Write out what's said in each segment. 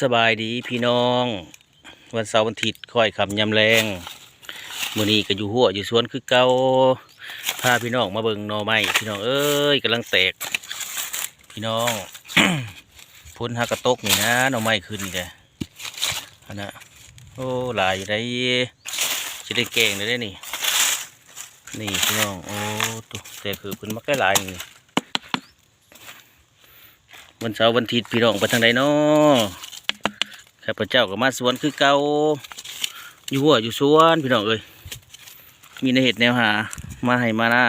ສະບາຍດີພີ່ນ້ອງ, ວັນເສົາວັນທິດ ຄ້ອຍຄ່ຳຍາມແລງ, ມື້ນີ້ກໍຢູ່ຮົ້ວຢູ່ສວນຄືເກົ່າ, ພາພີ່ນ້ອງມາເບິ່ງໜໍ່ໄມ້ ພີ່ນ້ອງເອີຍ, ກຳລັງແຕກ ພີ່ນ້ອງ. ຝົນຫາກະຕົກນີ້ນະ, ໜໍ່ໄມ້ຂຶ້ນນີ້ແຫຼະ ຫັ້ນນະ. ໂອ້ ຫຼາຍຢູ່ໃດ໋, ຊິໄດ້ແກງແລ້ວເດ້ນີ້. ນີ້ພີ່ນ້ອງ, ໂອ້ ໂຕ ແຕກເຮີບຂຶ້ນບັກຫຼາຍໆນີ້. ວັນເສົາວັນທິດ ພີ່ນ້ອງໄປທາງໃດນໍ? ຂ້າພະເຈົ້າກໍມາສວນຄືເກົ່າ, ຢູ່ຮົ້ວຢູ່ສວນ ພີ່ນ້ອງເອີຍ, ມີແນວເຮັດແນວຫາ ມາໄຮ່ມານາ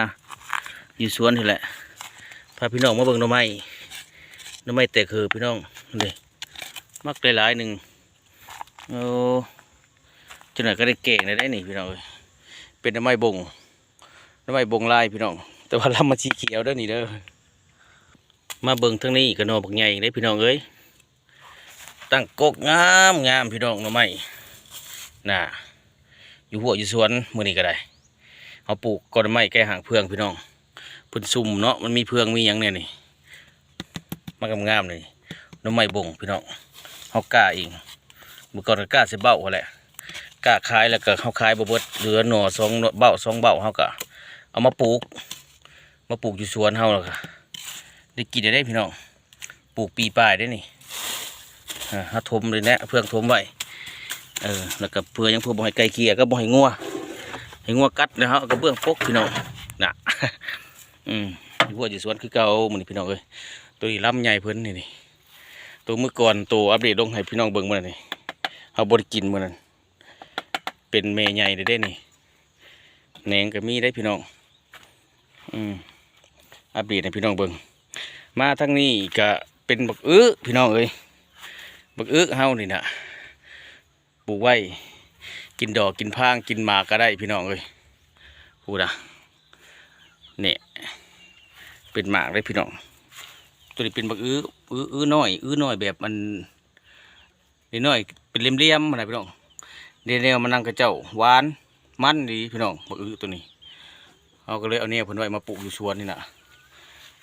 ຢູ່ສວນນີ້ແຫຼະ. ພາພີ່ນ້ອງມາເບິ່ງໜໍ່ໄມ້, ໜໍ່ໄມ້ແຕກເຮີບ ພີ່ນ້ອງເດ້, ບັກຫຼາຍໆໜຶ່ງ. ໂອ້ ຈັກໜ້ອຍກໍໄດ້ແກງແລ້ວເດ້ນີ້ ພີ່ນ້ອງເອີຍ, ເປັນໜໍ່ໄມ້ບົງ, ໜໍ່ໄມ້ບົງລາຍ ພີ່ນ້ອງ, ແຕ່ວ່າລຳມັນສີຂຽວເດີນີ້ເດີ. ມາເບິ່ງທາງນີ້ກໍໜໍ່ບັກໃຫຍ່ເດ້ ພີ່ນ້ອງເອີຍ, ຕັ້ງກົກງາມໆ ພີ່ນ້ອງ. ໜໍ່ໄມ້ນາ ຢູ່ຮົ້ວຢູ່ສວນ ມື້ນີ້ກໍໄດ້ ເຮົາປູກກໍໜໍ່ໄມ້ແກ້ຫາງເຟືອງ ພີ່ນ້ອງ, ເພິ່ນຊຸ່ມເນາະ, ມັນມີເຟືອງມີຫຍັງແດ່ນີ້, ມັນງາມໆນີ້. ໜໍ່ໄມ້ບົງ ພີ່ນ້ອງ, ເຮົາກ້າເອງ, ເມື່ອກ່ອນກໍກ້າໃສ່ເບົ້າຫັ້ນແຫຼະ, ກ້າຂາຍແລ້ວກໍເຮົາຂາຍບໍ່ເບິດ, ເຫຼືອໜໍ່ສອງເບົ້າ ສອງເບົ້າ ເຮົາກໍເອົາມາປູກ ມາປູກຢູ່ສວນເຮົາ ແລ້ວກໍໄດ້ກິນໄດ້ ພີ່ນ້ອງ. ປູກປີປາຍເດ້ນີ້, ເຮົາຖົມເລີຍແຫຼະ, ເຟືອງຖົມໄວ້, ເອີ ແລ້ວກໍເພື່ອຫຍັງ? ເພື່ອບໍ່ໃຫ້ໄກ່ເຂ້ຍ ກັບບໍ່ໃຫ້ງົວ ໃຫ້ງົວກັດ, ແລ້ວເຮົາເອົາກະເບື້ອງປົກ ພີ່ນ້ອງນະ. ອືມ ຢູ່ຮົ້ວຢູ່ສວນຄືເກົ່າ ມື້ນີ້ ພີ່ນ້ອງເອີຍ. ໂຕນີ້ລຳໃຫຍ່ເພິ່ນນີ້, ໂຕມື້ກ່ອນ ໂຕອັບເດດລົງໃຫ້ພີ່ນ້ອງເບິ່ງມື້ນັ້ນນີ້, ເຮົາບໍ່ໄດ້ກິນມື້ນັ້ນ, ເປັນແມ່ໃຫຍ່ແລ້ວເດ້ນີ້. ແໜງກໍມີໄດ໋ພີ່ນ້ອງ, ອືມ ອັບເດດໃຫ້ພີ່ນ້ອງເບິ່ງ. ມາທາງນີ້ກໍເປັນບັກອຶ ພີ່ນ້ອງເອີຍ, ບັກອຶເຮົານີ້ນະ ປູກໄວ້ກິນດອກກິນພາງ ກິນໝາກກໍໄດ້ ພີ່ນ້ອງເອີຍ. ພຸ້ນນະ ນີ້ ເປັນໝາກເດ້ພີ່ນ້ອງ. ໂຕນີ້ເປັນບັກອຶ ອຶ ອຶນ້ອຍ ອຶນ້ອຍແບບອັນ ນ້ອຍໆ ເປັນຫຼ່ຽມໆຫັ້ນນະພີ່ນ້ອງ, ແນວມັນນຳຂະເຈົ້າ ຫວານມັນດີພີ່ນ້ອງ ບັກອຶໂຕນີ້. ເຮົາກໍເລີຍເອົາແນວເພິ່ນໄວ້ມາປູກຢູ່ສວນນີ້ນະ,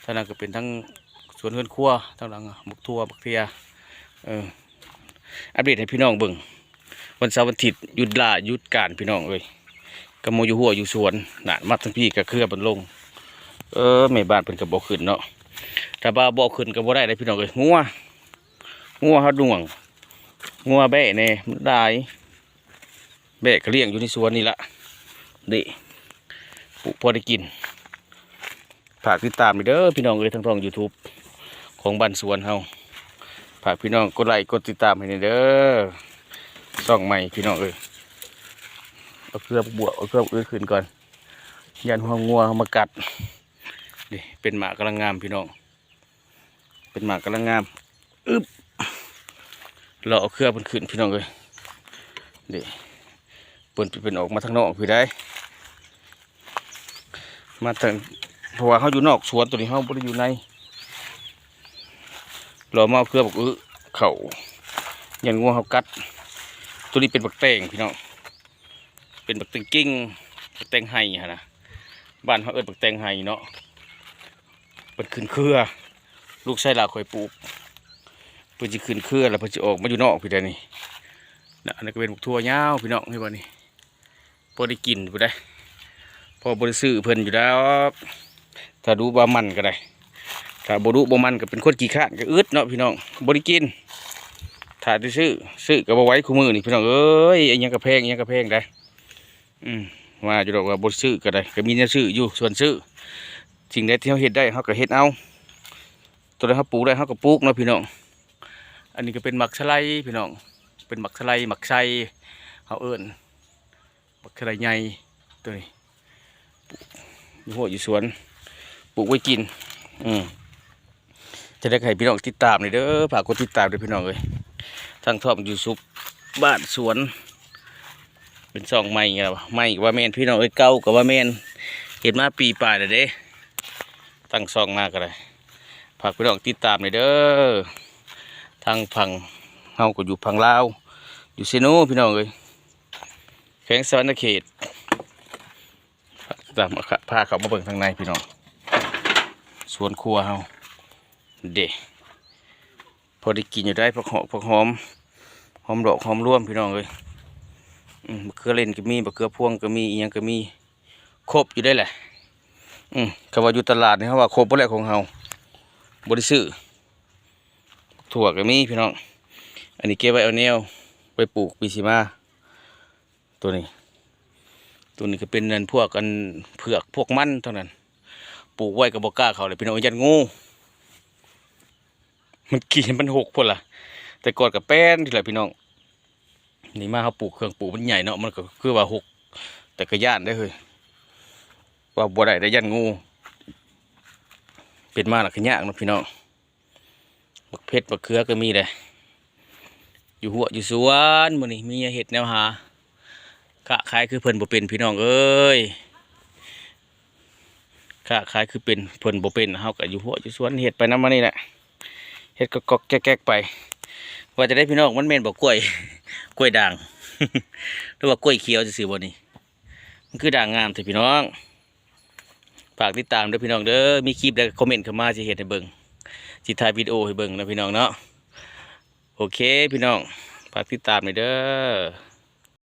ທາງນັ້ນກໍເປັນທັງສວນເຮືອນຄົວ, ທາງຫຼັງບັກຖົ່ວບັກເຂືອ. ເອີ ອັບເດດໃຫ້ພີ່ນ້ອງເບິ່ງ, ວັນເສົາວັນທິດ ຢຸດລາຢຸດການພີ່ນ້ອງເອີຍ, ກໍມາຢູ່ຮົ້ວຢູ່ສວນນະ. ມາທາງພີ້ກໍເຄືອເພິ່ນລົງ, ເອີ ແມ່ບ້ານເພິ່ນກໍບໍ່ຂຶ້ນເນາະ, ຖ້າວ່າບໍ່ຂຶ້ນກໍບໍ່ໄດ້ເດ້ພີ່ນ້ອງເອີຍ. ງົວ ງົວເຮົາໜ່ວງ ງົວແບ້ແດ່ ມັນຫຼາຍ, ແບ້ກໍລ້ຽງຢູ່ໃນສວນນີ້ລະເດ້, ປູກພໍໄດ້ກິນ. ຝາກຕິດຕາມເດີພີ່ນ້ອງເອີຍ ທາງຊ່ອງຢູທູບຂອງບ້ານສວນເຮົາ, ຝາກພີ່ນ້ອງກົດໄລກົດຕິດຕາມໃຫ້ແດ່ເດີ, ຊ່ອງໃໝ່ພີ່ນ້ອງເອີຍ. ເອົາເຄືອບວກ ເອົາເຄືອບອຶດຂຶ້ນກ່ອນ, ຢ້ານຫົວງົວເຮົາມາກັດ. ນີ້ເປັນໝາກກຳລັງງາມພີ່ນ້ອງ. ເປັນໝາກກຳລັງງາມ. ອຶບ ເລາະເອົາເຄືອເພິ່ນຂຶ້ນພີ່ນ້ອງເອີຍ. ນີ້ ເພິ່ນ ເພິ່ນອອກມາທາງນອກພີ້ໄດ໋, ມາທາງ ເພາະວ່າເຮົາຢູ່ນອກສວນ, ໂຕນີ້ເຮົາບໍ່ໄດ້ຢູ່ໃນ. ເລາະມາເອົາເຄືອບັກອຶເຂົ້າ, ຢ້ານງົວເຮົາກັດ. ໂຕນີ້ເປັນບັກແຕງພີ່ນ້ອງ, ເປັນບັກແຕງກິ່ງ ບັກແຕງໄຮ່ຫັ້ນນະ, ບ້ານເຮົາເອີ້ນບັກແຕງໄຮ່ເນາະ. ເພິ່ນຂຶ້ນເຄືອ, ລູກຊາຍຫຼ້າຂ້ອຍປູກ, ເພິ່ນຊິຂຶ້ນເຄືອ ແລ້ວເພິ່ນຊິອອກມາຢູ່ນອກພີ້ແດ່ນີ້ນະ. ອັນນັ້ນກໍເປັນບັກຖົ່ວຍາວພີ່ນ້ອງ, ເຫັນບໍ່ນີ້, ພໍໄດ້ກິນພຸ້ນໃດ໋, ພໍບໍ່ໄດ້ຊື້ເພິ່ນຢູ່ດອກ. ຖ້າດຸບໍ່ໝັ່ນກໍໄດ້, ຖ້າບໍ່ດຸບໍ່ໝັ່ນກໍເປັນຄົນຂີ້ຄ້ານ ກໍອຶດເນາະພີ່ນ້ອງ, ບໍ່ໄດ້ກິນ. ຖ້າໄດ້ຊື້ ຊື້ກໍບໍ່ໄຫວ ຄູ່ມື້ນີ້ພີ່ນ້ອງເອີຍ, ອີຫຍັງກໍແພງ ອີຫຍັງກໍແພງໄດ໋. ອືມ ວ່າຢູ່ດອກວ່າບໍ່ຊື້ກໍໄດ້, ກໍມີແນວຊື້ຢູ່ ສ່ວນຊື້. ສິ່ງໃດທີ່ເຮົາເຮັດໄດ້ເຮົາກໍເຮັດເອົາ, ຕົວໃດເຮົາປູກໄດ້ເຮົາກໍປູກເນາະພີ່ນ້ອງ. ອັນນີ້ກໍເປັນໝາກສະໄລພີ່ນ້ອງ, ເປັນໝາກສະໄລ ໝາກໄຊ ເຮົາເອີ້ນໝາກສະໄລໃຫຍ່ ຕົວນີ້. ຢູ່ຮົ້ວຢູ່ສວນ ປູກໄວ້ກິນ. ອືມ ຈະໄດ້ໃຫ້ພີ່ນ້ອງຕິດຕາມນີ້ເດີ, ຝາກກົດຕິດຕາມເດີພີ່ນ້ອງເອີຍ. ທາງຊ່ອງຢູທູບບ້ານສວນ ເປັນຊ່ອງໃໝ່ລະ, ໃໝ່ກໍວ່າແມ່ນພີ່ນ້ອງເອີຍ, ເກົ່າກໍວ່າແມ່ນ, ເຮັດມາປີປາຍແລ້ວເດ້, ຕັ້ງຊ່ອງມາກໍໄດ້. ຝາກພີ່ນ້ອງຕິດຕາມແດ່ເດີ. ທາງຝັ່ງເຮົາກໍຢູ່ຝັ່ງລາວ, ຢູ່ເຊໂນພີ່ນ້ອງເອີຍ, ແຂວງສະຫວັນນະເຂດ. ຕາມ ພາເຂົ້າມາເບິ່ງທາງໃນພີ່ນ້ອງ, ສວນຄົວເຮົາເດ້. ພໍໄດ້ກິນຢູ່ໄດ໋ ຜັກຫອມ ຜັກຫອມ ຫອມດອກຫອມລວມພີ່ນ້ອງເອີຍ. ອືມ ບັກເຂືອເລັ່ນກໍມີ ບັກເຂືອພວງກໍມີ ອີ່ຫຍັງກໍມີ ຄົບຢູ່ໄດ໋ແຫຼະ. ອືມ ຄຳວ່າຢູ່ຕະຫຼາດນີ້ ເຮົາວ່າຄົບໝົດແຫຼະຂອງເຮົາ ບໍ່ໄດ້ຊື້. ຖົ່ວກໍມີພີ່ນ້ອງ ອັນນີ້ເກັບໄວ້ເອົາແນວໄວ້ປູກປີຊິມາ. ໂຕນີ້ ໂຕນີ້ກໍເປັນອັນພວກອັນເຜືອກພວກມັນເທົ່ານັ້ນ ປູກໄວ້ກໍບໍ່ກ້າເຂົ້າແຫຼະພີ່ນ້ອງ ຢ້ານງູ ມັນກີ້ມັນຫົກພຸ້ນລະ. ແຕ່ກ່ອນກໍແປນນີ້ແຫຼະພີ່ນ້ອງ ນີ້ມາເຮົາປູກເຄື່ອງປູກມັນໃຫຍ່ເນາະ ມັນກໍຄືວ່າຫົກ ແຕ່ກໍຢ້ານເດ້ເຮີ້ຍ ວ່າບໍ່ໄດ້ເດ້ ຢ້ານງູ ເປັນມາແລ້ວກໍຍາກເນາະພີ່ນ້ອງ. ບັກເຜັດບັກເຂືອກໍມີເດ້ ຢູ່ຮົ້ວຢູ່ສວນ ມື້ນີ້ມີແນວເຮັດແນວຫາ ຄ້າຂາຍຄືເພິ່ນບໍ່ເປັນພີ່ນ້ອງເອີຍ ຄ້າຂາຍຄືເປັນ ເພິ່ນບໍ່ເປັນ ເຮົາກໍຢູ່ຮົ້ວຢູ່ສວນ ເຮັດໄປນຳມັນນີ້ແຫຼະ ເຮັດກອກໆແກກໆໄປ. ວ່າຈັ່ງໃດພີ່ນ້ອງ ມັນແມ່ນບໍ່ກ້ວຍ ກ້ວຍດ່າງ ຫຼືວ່າກ້ວຍຂຽວຊື່ໆບໍ່ນີ້? ມັນຄືດ່າງງາມແທ້ພີ່ນ້ອງ. ຝາກຕິດຕາມເດີພີ່ນ້ອງເດີ ມີຄລິບໃດກໍຄອມເມັນເຂົ້າມາ ຊິເຮັດໃຫ້ເບິ່ງ ຊິຖ່າຍວິດີໂອໃຫ້ເບິ່ງເນາະພີ່ນ້ອງເນາະ. ໂອເຄພີ່ນ້ອງ ຝາກຕິດຕາມແດ່ເດີ.